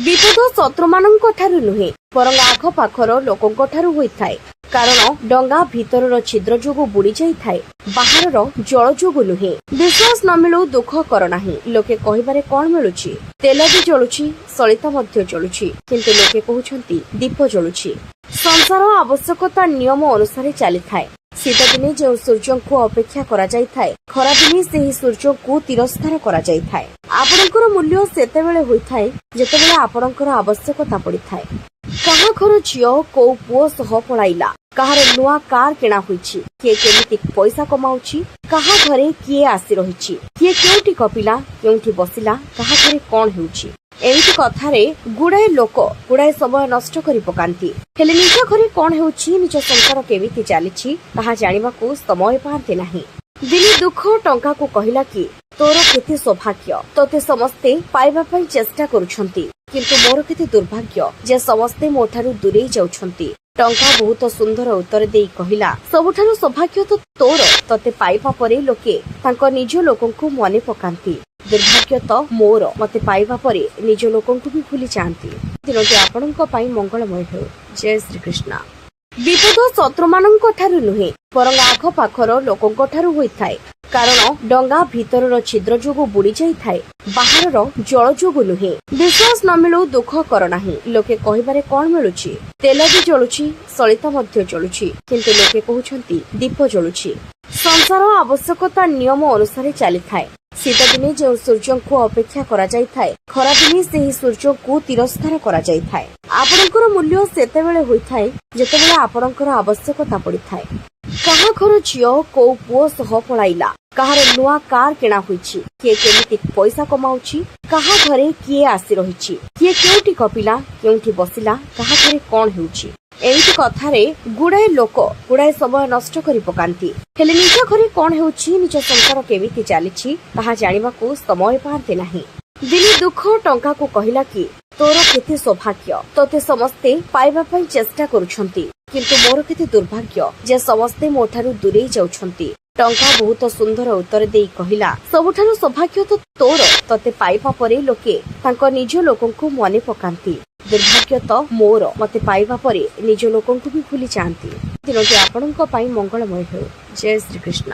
ବିପଦ ଶତ୍ରୁମାନଙ୍କ ଠାରୁ ନୁହେଁ, ବରଂ ଆଖପାଖର ଲୋକଙ୍କ ଠାରୁ ହୋଇଥାଏ। କାରଣ ଡଙ୍ଗା ଭିତରର ଛିଦ୍ର ଯୋଗୁଁ ବୁଡି ଯାଇଥାଏ, ବାହାରର ଜଳ ଯୋଗୁଁ ନୁହେଁ। ବିଶ୍ୱାସ ନ ମିଳୁ ଦୁଃଖ କର ନାହିଁ। ଲୋକେ କହିବାରେ କଣ ମିଳୁଛି? ତେଲ ବି ଜଳୁଛି, ସଳିତା ମଧ୍ୟ ଜଳୁଛି, କିନ୍ତୁ ଲୋକେ କହୁଛନ୍ତି ଦୀପ ଜଳୁଛି। ସଂସାର ଆବଶ୍ୟକତା ନିୟମ ଅନୁସାରେ ଚାଲିଥାଏ। ଶୀତଦିନେ ଯେଉଁ ସୂର୍ଯ୍ୟଙ୍କୁ ଅପେକ୍ଷା କରାଯାଇଥାଏ, ଖରାଦିନେ ସେହି ସୂର୍ଯ୍ୟଙ୍କୁ ତିରସ୍କାର କରାଯାଇଥାଏ। ଆପଣଙ୍କର ମୂଲ୍ୟ ସେତେବେଳେ ହୋଇଥାଏ, ଯେତେବେଳେ ଆପଣଙ୍କର ଆବଶ୍ୟକତା ପଡ଼ିଥାଏ। କାହା ଘର ଝିଅ କୋଉ ପୁଅ ସହ ପଳାଇଲା, କାହାର ନୂଆ କାର କିଣା ହୋଇଛି, କିଏ କେମିତି ପଇସା କମାଉଛି, କାହା ଘରେ କିଏ ଆସି ରହିଛି, କିଏ କେଉଁଠି ଗପିଲା, କେଉଁଠି ବସିଲା, କାହା ଘରେ କଣ ହେଉଛି, ଏମିତି କଥାରେ ଗୁଡାଏ ଲୋକ ଗୁଡାଏ ସମୟ ନଷ୍ଟ କରି ପକାନ୍ତି। ହେଲେ ନିଜ ଘରେ କଣ ହେଉଛି, ନିଜ ସଂସାର କେମିତି ଚାଲିଛି, ତାହା ଜାଣିବାକୁ ସମୟ ପାଆନ୍ତି ନାହିଁ। ଦିନେ ଦୁଃଖ ଟଙ୍କାକୁ କହିଲା କି, ତୋର କେତେ ସୌଭାଗ୍ୟ, ତୋତେ ସମସ୍ତେ ପାଇବା ପାଇଁ ଚେଷ୍ଟା କରୁଛନ୍ତି, କିନ୍ତୁ ମୋର କେତେ ଦୁର୍ଭାଗ୍ୟ ଯେ ସମସ୍ତେ ମୋ ଠାରୁ ଦୂରେଇ ଯାଉଛନ୍ତି। ଟଙ୍କା ବହୁତ ସୁନ୍ଦର ଉତ୍ତର ଦେଇ କହିଲା, ସବୁଠାରୁ ସୌଭାଗ୍ୟ ତ ତୋର, ତତେ ପାଇବା ପରେ ଲୋକେ ତାଙ୍କ ନିଜ ଲୋକଙ୍କୁ ମନେ ପକାନ୍ତି। ଦୁର୍ଭାଗ୍ୟ ତ ମୋର, ମତେ ପାଇବା ପରେ ନିଜ ଲୋକଙ୍କୁ ବି ଭୁଲି ଯାଆନ୍ତି। ଦିନଟି ଆପଣଙ୍କ ପାଇଁ ମଙ୍ଗଳମୟ ହେଉ। ଜୟ ଶ୍ରୀକୃଷ୍ଣ। ବିପଦ ଶତ୍ରୁମାନଙ୍କ ଠାରୁ ନୁହେଁ, ବରଂ ଆଖପାଖର ଲୋକଙ୍କ ଠାରୁ ହୋଇଥାଏ। କାରଣ ଡଙ୍ଗା ଭିତରର ଛିଦ୍ର ଯୋଗୁଁ ବୁଡି ଯାଇଥାଏ, ବାହାରର ଜଳ ଯୋଗୁଁ ନୁହେଁ। ବିଶ୍ୱାସ ନ ମିଳୁ ଦୁଃଖ କର ନାହିଁ। ଲୋକେ କହିବାରେ କଣ ମିଳୁଛି? ତେଲ ବି ଜଳୁଛି, ସଳିତା ମଧ୍ୟ ଜଳୁଛି, କିନ୍ତୁ ଲୋକେ କହୁଛନ୍ତି ଦୀପ ଜଳୁଛି। ସଂସାର ଆବଶ୍ୟକତା ନିୟମ ଅନୁସାରେ ଚାଲିଥାଏ। ଶୀତଦିନେ ଯେଉଁ ସୂର୍ଯ୍ୟଙ୍କୁ ଅପେକ୍ଷା କରାଯାଇଥାଏ, ଖରାଦିନେ ସେହି ସୂର୍ଯ୍ୟଙ୍କୁ ତିରସ୍କାର କରାଯାଇଥାଏ। ଆପଣଙ୍କର ମୂଲ୍ୟ ସେତେବେଳେ ହୋଇଥାଏ, ଯେତେବେଳେ ଆପଣଙ୍କର ଆବଶ୍ୟକତା ପଡ଼ିଥାଏ। କାହା ଘର ଝିଅ କୋଉ ପୁଅ ସହ ପଳାଇଲା, କାହାର ନୂଆ କାର କିଣା ହୋଇଛି, କିଏ କେମିତି ପଇସା କମାଉଛି, କାହା ଘରେ କିଏ ଆସି ରହିଛି, କିଏ କେଉଁଠି ଗପିଲା, କେଉଁଠି ବସିଲା, କାହା ଘରେ କଣ ହେଉଛି, ଏମିତି କଥାରେ ଗୁଡାଏ ଲୋକ ଗୁଡାଏ ସମୟ ନଷ୍ଟ କରି ପକାନ୍ତି। ହେଲେ ନିଜ ଘରେ କଣ ହେଉଛି, ନିଜ ସଂସାର କେମିତି ଚାଲିଛି, ତାହା ଜାଣିବାକୁ ସମୟ ପାଆନ୍ତି ନାହିଁ। ଦିନେ ଦୁଃଖ ଟଙ୍କାକୁ କହିଲା କି, ତୋର କେତେ ସୌଭାଗ୍ୟ, ତୋତେ ସମସ୍ତେ ପାଇବା ପାଇଁ ଚେଷ୍ଟା କରୁଛନ୍ତି, କିନ୍ତୁ ମୋର କେତେ ଦୁର୍ଭାଗ୍ୟ ଯେ ସମସ୍ତେ ମୋ ଠାରୁ ଦୂରେଇ ଯାଉଛନ୍ତି। ଟଙ୍କା ବହୁତ ସୁନ୍ଦର ଉତ୍ତର ଦେଇ କହିଲା, ସବୁଠାରୁ ସୌଭାଗ୍ୟ ତ ତୋର, ତତେ ପାଇବା ପରେ ଲୋକେ ତାଙ୍କ ନିଜ ଲୋକଙ୍କୁ ମନେ ପକାନ୍ତି। ଦୁର୍ଭାଗ୍ୟ ତ ମୋର, ମତେ ପାଇବା ପରେ ନିଜ ଲୋକଙ୍କୁ ବି ଭୁଲି ଯାଆନ୍ତି। ଦିନଟି ଆପଣଙ୍କ ପାଇଁ ମଙ୍ଗଳମୟ ହେଉ। ଜୟ ଶ୍ରୀକୃଷ୍ଣ।